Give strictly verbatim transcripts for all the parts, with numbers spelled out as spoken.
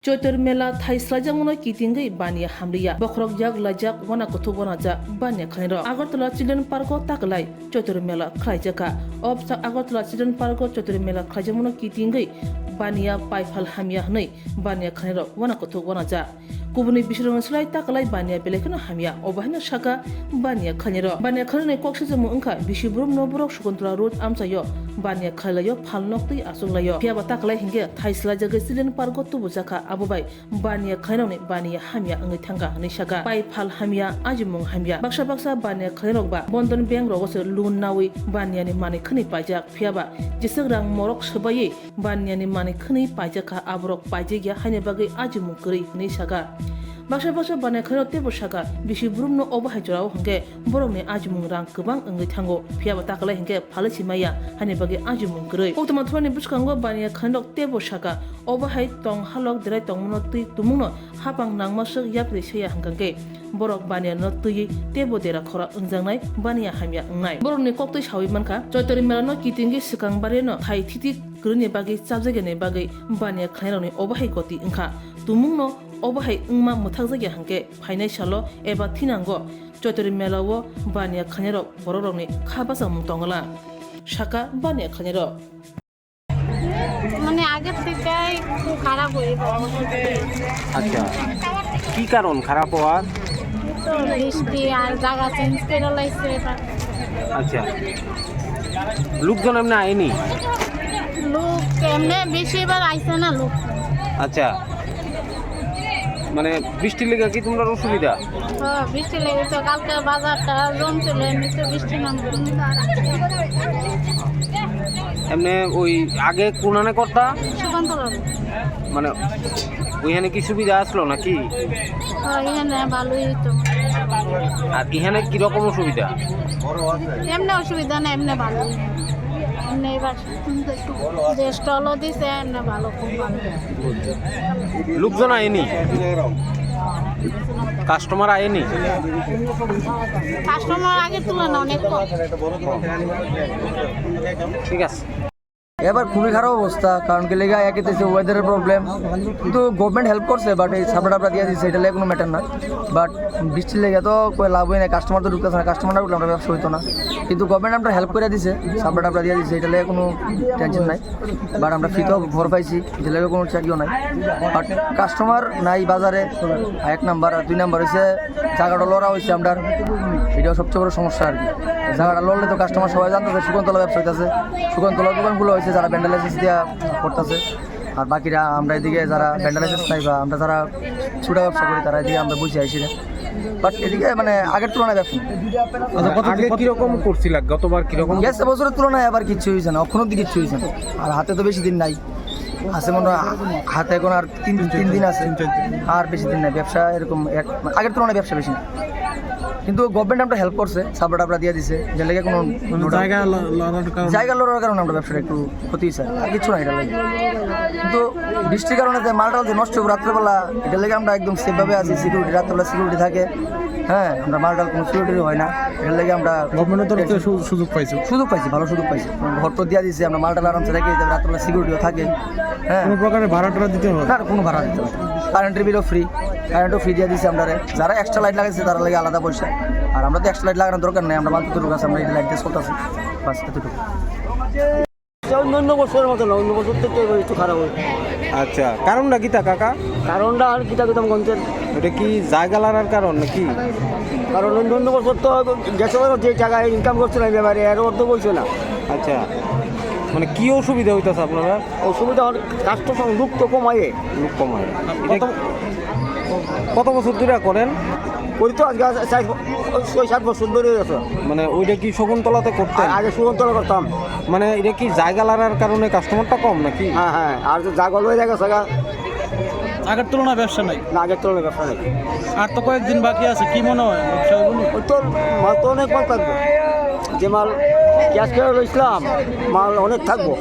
Choitor Mela thai swlaijakmano kitingwi baniya hamliya. Bokhorok yak laijak, wana kuthuk wanajak baniya khlairok. Agartala Children Park o taklai Choitor Mela khlaijakha. O bwsa Agartala Children Park o Choitor Mela khlaijakmano kitingwi baniya paiphal hamya hwnwi baniya khlairok wana kuthuk wanajak. Kubuni bisirokni slai taklai baniya belai kheno hamya. Obo haino sakha baniya khlairok. Baniya khlairokni kok sijakmung wngkha bisi brumno borok Sukuntala Road amchaio baniya khlailaio, phalnok twi achuklaio. Phiyaba taklai hinkhe thai swlaijagwi Children Park o tubujakha, abo bai baniya khlairokni baniya hamya wngwi thangkha hwnwi sakha. Paiphal hamya, ajimung hamya. Baksa baksa baniya khlairok ba Bandhan Bank rogo se loan nawi baniyani manwi khwnwi paijak. Phiyaba jeswk rang morok swbaiwi baniyani manwi khwnwi paijakha, aborok paijakya haini bagwi ajimung kwrwi hwnwi sakha. Baksa baksa baniya khlairok teibo sakha, bisi brumno obo hai jorao hinkhe borokni ajimung rang kwbang wngwi thango, phiyaba taklai hinkhe phalwi si maya haini bagwi ajimung kwrwi. Koktwma thorni bwskango baniya khlairok teibo sakha, obo hai tong halok derai tongmano twi tumungno hapang nangma swk yapri saya hwnkhe borok baniyano twiwi teibo dera khora wngjaknai, baniya hamya wngnai. Borokni koktwi sawi mankha, Choitor Melano kitingwi swkang barino thai thiti kwrwini bagwi chapjakya ni bagwi baniya khlairokni obo hai goti wngkha. Tumungno obo hai wngma mwthakjakya hwnkhe phainai salo eba thinango Choitor Mela o baniya khlairok borokrokni kha bachangmung tongwla, sakha baniya khlairok. মানে আগের থেকে একটু খারাপ হয়ে গেছে। আচ্ছা, কি কারণ খারাপ হওয়ার? তো বৃষ্টি আর জায়গা চেঞ্জ করে লাইছে এবার। আচ্ছা, লোকজন এমনি আয়নি? লোক এমনি বেশি এবার আইছে না লোক। আচ্ছা, মানে বৃষ্টির লেগে কি তোমরা অসুবিধা? হ্যাঁ, বৃষ্টি লেগেছে, কালকে বাজারটা জমছিল, এমনিতে বৃষ্টি নামে। এমনি ওই আগে কোনানে করতা? সুকান্ত বাবু। মানে ওইখানে কি সুবিধা আসলো নাকি? হ্যাঁ, এখানে ভালোই তো। আর এখানে কিরকম অসুবিধা? এমনি অসুবিধা না, এমনি ভালোই। এমনি এবার যে স্টলও দিছে, এমনি ভালো, খুব ভালো। লোকজন আয়নি? কাস্টমার আয়নি? কাস্টমার আগের তুলনায় অনেক কম। ঠিক আছে। এবার খুবই খারাপ অবস্থা, কারণ কি লেগে একে তো ওয়েদারের প্রবলেম, কিন্তু গভর্নমেন্ট হেল্প করছে, বাট এই সাবড়া টাবড়া দিয়ে দিচ্ছে, এটা লেগে কোনো ম্যাটার না। বাট বৃষ্টির লেগে তো কোনো লাভই নাই, কাস্টমার তো ঢুকতেছে না, কাস্টমার না ঢুকলে আমরা ব্যবসা হইতো না। কিন্তু গভর্নমেন্ট আমরা হেল্প করে দিছে, সাবড়া টাবড়া দিয়ে দিছে, এটা লেগে কোনো টেনশন নাই। বাট আমরা ফ্রিতেও ঘর পাইছি, এটা লেগে কোনো চাকরিও নাই। বাট কাস্টমার নাই বাজারে, এক নাম্বার। আর দুই নাম্বার হচ্ছে জায়গাটা লড়া হয়েছে আমরা, এটাও সবচেয়ে বড় সমস্যা আর কি। জায়গাটা লড়লে তো কাস্টমার সবাই জানতেছে সুগন্ধলা ব্যবসা হইতেছে, সুগন্ধলা দোকানগুলো হয়েছে যারা ভ্যান্ডালাইসিস দিয়ে করতেছে। আর বাকিরা আমরা এদিকে যারা ভ্যান্ডালাইসিস নাই বা আমরা যারা ছোটা ব্যবসা করি, তারা এদিকে আমরা বুঝে আইছি না। বাট এদিকে মানে আগের তুলনায় ব্যবসা নেই। আচ্ছা, কত আগে কত কিরকম করছিল? গতবার কিরকম? গেছে বছরের তুলনায় আবার কিচ্ছু হয়েছে না, অখনো অব্দি কিচ্ছু হয়েছে না। আর হাতে তো বেশি দিন নাই, আছে মনে হয় হাতে এখন আর তিন তিন দিন আছে। আর বেশি দিন নাই, ব্যবসা এরকম এক আগের তুলনায় ব্যবসা বেশি না। কিন্তু গভর্নমেন্ট আমরা হেল্প করছে, সাবড়া টাবড়া দিয়ে দিছে, যে লেগে কোনো মানে জায়গা ল-, লড়ার কারণে? জায়গা লড়ার কারণে আমরা ব্যবসাটা একটু ক্ষতি হয়েছে, আর কিছু না এটা লাগে। কিন্তু বৃষ্টির কারণে যে মালটাল যে নষ্ট হবে রাত্রেবেলা, এটা লেগে আমরা একদম সেফ ভাবে আছি। সিকিউরিটি, রাত্রেবেলা সিকিউরিটি থাকে। হ্যাঁ, আমরা মালটাল কোনো সিকিউরিটি হয় না, এটা লেগে আমরা গভর্নমেন্টের তরফ থেকে সু-, সুযোগ পাইছো? সুযোগ পাইছি, ভালো সুযোগ পাইছি। ঘর তো দিয়ে দিছে, আমরা মালটাল আরামসে রেখে দিতে পারি, রাত্রেবেলা সিকিউরিটিও থাকে। হ্যাঁ। কোনো প্রকারের ভাড়া টাড়া দিতে হয়? না, কোনো ভাড়া দিতে হয় না। কারেন্টের বিলও ফ্রি, কারেন্টও ফ্রি দিয়ে দিছে আমরা। যারা এক্সট্রা লাইট লাগাইছে, তারা লাগে আলাদা পয়সা, আর আমরা তো এক্সট্রা লাইট লাগানোর দরকার নেই, আমরা মাত্র দুটো গাছ আমরা এই লাইট দিয়ে চলতেছি, বাস এতটুকু। অন্য অন্য বছরের মতো না, অন্য বছর থেকে এবার একটু খারাপ হয়েছে। আচ্ছা, কারণটা কিতা কাকা? কারণটা আর কিতা কিতাম গঞ্জের। এটা কি জায়গা লড়ার কারণ নাকি? কারণ অন্য অন্য বছর তো গেছে বছর যে টাকা ইনকাম করছিলাম এবারে এর অর্ধেক হয়েছে না। আচ্ছা, মানে কি অসুবিধা হইতাছে আপনারা? অসুবিধা অনেক, কাস্টমার লোক তো কমায়। লোক কমায়। এটা কত, কত বছর ধরে করেন? করি তো আজকে চার, ছয় সাত বছর ধরে আছে। মানে ওইটা কি শকুন্তলাতে করতেন? আ-, আগে শকুন্তলা করতাম। মানে এটা কি জায়গা লড়ার কারণে কাস্টমারটা কম নাকি? হ্যাঁ, হ্যাঁ, আর তো জায়গা লয়ে জায়গা থাকা। আগের তুলনায় ব্যবসা নাই। না, আগের তুলনায় ব্যবসা নাই। আর তো কয়েকদিন বাকি আছে, কি মনে হয় ব্যবসা হবে নি? ওই তো মাল তো অনেক মাল থাকবে, যে মাল ক্যাশ করে লইছিলাম, মাল অনেক থাকবো।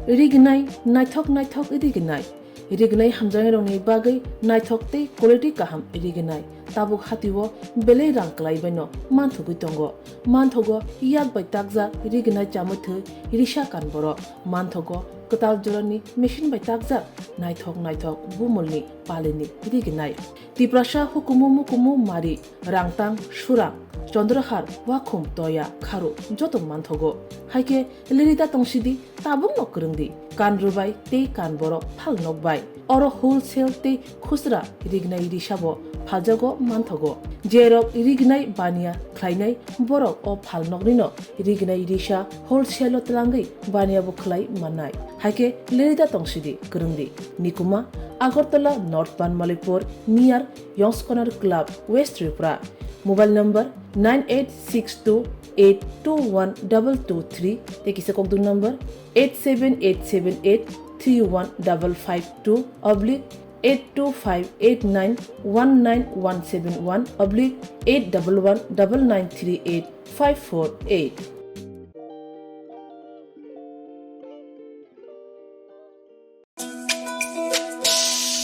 Rignai, naithok naithok rignai. Rignai hamjaknairokni bagwi naithok tei quality kaham rignai. Tabuk hatio belai rang kwlaibaino manthogwi tongo. Manthogo yak bai takjak rignai chamwi thwi risa kan borok. Manthogo kwtal jorani machine bai takjak naithok naithok bumulni palini rignai. Tiprasa hukumu mukumu mari, rangtang, surang, chondrohar, wakhum, toya, kharu joto manthogo. Haikhe lerida tongsidi, tabukno kwrwngdi, kan rwbai tei kan borok phal nokbai. Oro wholesale tei khusra rignai risabo phaljago manthogo. Jerok rignai baniya khlainai borok o phalnoknino rignai risa wholesale-o twlangwi baniya bo khlai mannai. Haikhe lerida tongsidi kwrwngdi. Nikuma, Agartala, North Panmalipur, near Yongs Corner Club, West Tripura. Mobile number nine eight six two eight two one double two three tei kisa kokdung number eight seven eight seven eight three one double five two oblique eight two five eight nine one nine one seven one oblique eight double one double nine three eight five four eight.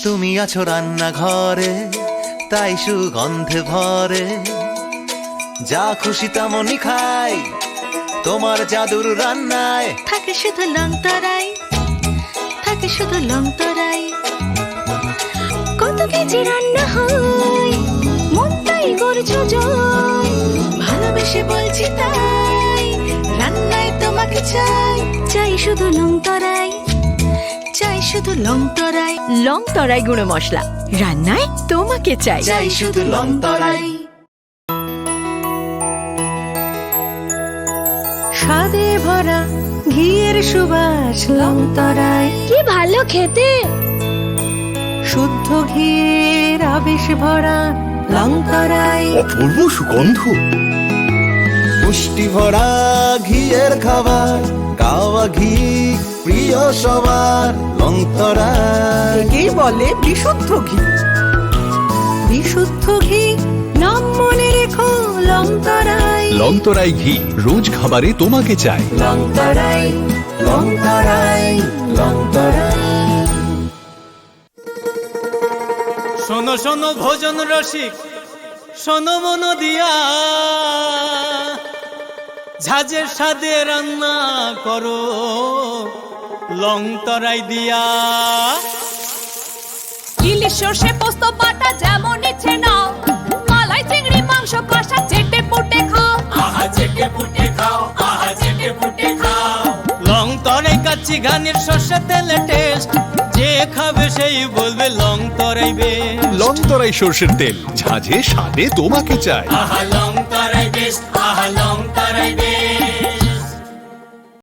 তুমি আছো রান্নাঘরে, তাই সুগন্ধে ভরে। যা খুশি তেমনই খাই, তোমার জাদুর রান্নায়। থাকে শুধু লংতরাই, থাকে শুধু লংতরাই। কত কেজি রান্না হয়, মনটাই করছো জয়। ভালোবেসে বলছি তাই, রান্নায় তোমাকে চাই। চাই শুধু লংতরাই, চাই শুধু লংতরাই। লংতরাই গুঁড়ো মশলা, রান্নায় তোমাকে চাই। চাই শুধু লংতরাই। স্বাদে ভরা ঘিয়ের সুবাস লংতরাই। কি ভালো খেতে! শুদ্ধ ঘিয়ের আবেশ ভরা লংতরাই। অপূর্ব সুগন্ধ। পুষ্টি ভরা ঘিয়ের খাবার, গাওয়া ঘি প্রিয় সবার লংতরাই। একেই বলে বিশুদ্ধ ঘি। বিশুদ্ধ ঘি, নাম মনে রেখো লংতরাই। লংতরাই ঘি, রোজ খাবারে তোমাকে চাই। লংতরাই, লংতরাই, লংতরাই। শোনো শোনো ভোজন রসিক, শোনো মন দিয়া, ঝাঁঝের স্বাদে রান্না করো লংতরাই দিয়া। ইলিশ সর্ষে পোস্ত বাটা যেমন ইচ্ছে নাও, মালাই চিংড়ি মাংস কষা চেটে পুটে খাও। আহা চেটে পুটে খাও, আহা চেটে পুটে খাও। লংতরাই কাচ্চি ঘানির সর্ষে তেলে টেস্ট, যে খাবে সেই বলবে লংতরাই বেস্ট। লংতরাই সর্ষের তেল, ঝাঁঝে স্বাদে তোমাকে চাই। আহা লংতরাই বেস্ট, আহা লংতরাই বেস্ট।